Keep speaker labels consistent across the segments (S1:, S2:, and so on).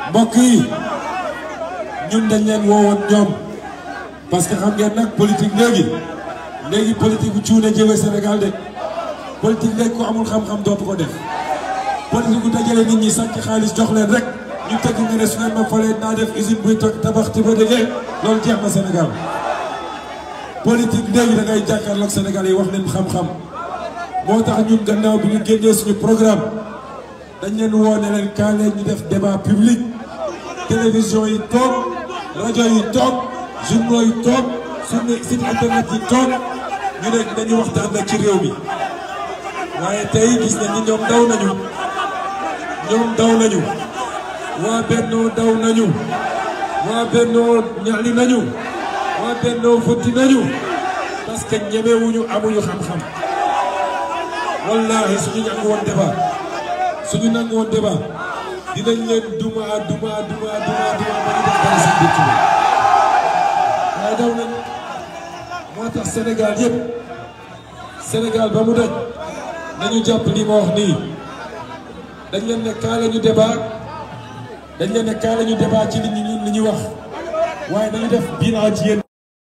S1: mbokk yi ñun dañ leen woowoon ñoom parce que xam ngeen nag politique léegi politique bu cuune jëwee Sénégal de politique léegi ko amul xam-xam dootu ko def politique bu dajale nit ñi sàcc xaalis jox leen rek ñu tëgg nga ne su ngeen ma falee naa def usine buy tabax ci ba dégee loolu jeex na Sénégal politique léegi da ngay jàkkaarloog Sénégal yi wax leen xam-xam moo tax ñun gannaaw bi ñu génnee suñu programme dañ leen woone leen kaa leen ñu def débat public télévision yi toog rajo yi toog journaux yi toog site internet yi toog ñu ne dañu waxtaan nag ci réew mi waaye tey gis nañ ni ñoom daw nañu waa Bennoo daw nañu waa Bennoo ñaali nañu waa Bennoo fotti nañu parce que ñemewuñu amuñu xam-xam wallaahi suñu nangu woon débat dinañ leen duma ba ñu def dara seen biir waaye daw nañ moo tax Sénégal ba mu daj nañu jàpp li ma wax nii dañ leen ne kaa la ñu débat ci li ñuy wax waaye dañu def bilan ci yéen.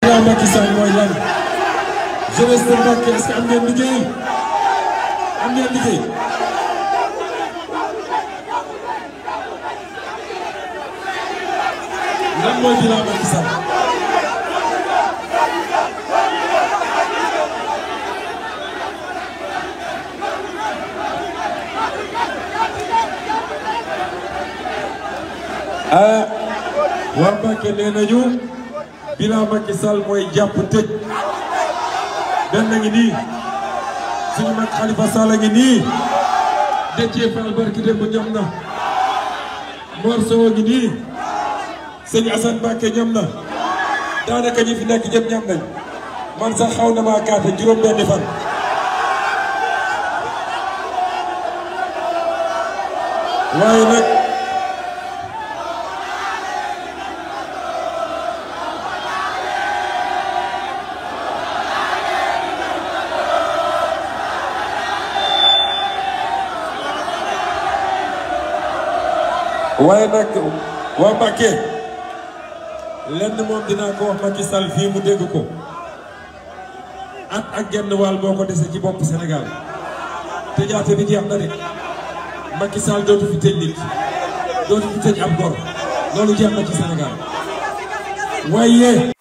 S1: bilan Macky Sall mooy lan jeunesse de Mbacké est-ce que am ngeen liggéey lan mooy bilan Macky Sall waa Mbacké nee nañu bilan Macky Sall mooy jàpp tëj benn ngi nii suñu mag Khalifa Sall ngi nii Déthié Fall barki démb ñam na Mor Sow ngi nii sëñ Assane Mbacké ñam na daanaka ñi fi nekk ñëpp ñam nañ man sax xaw na maa kaate juróom-benni fan waaye nag waa Mbacké lenn moom dinaa ko wax Macky Sall fii mu dégg ko ak genn wàll moo ko dese ci bopp Sénégal tëjaate bi jeex na de Macky Sall dootu fi tëj nit dootu fi tëj ab gor loolu jeex na ci Sénégal waaye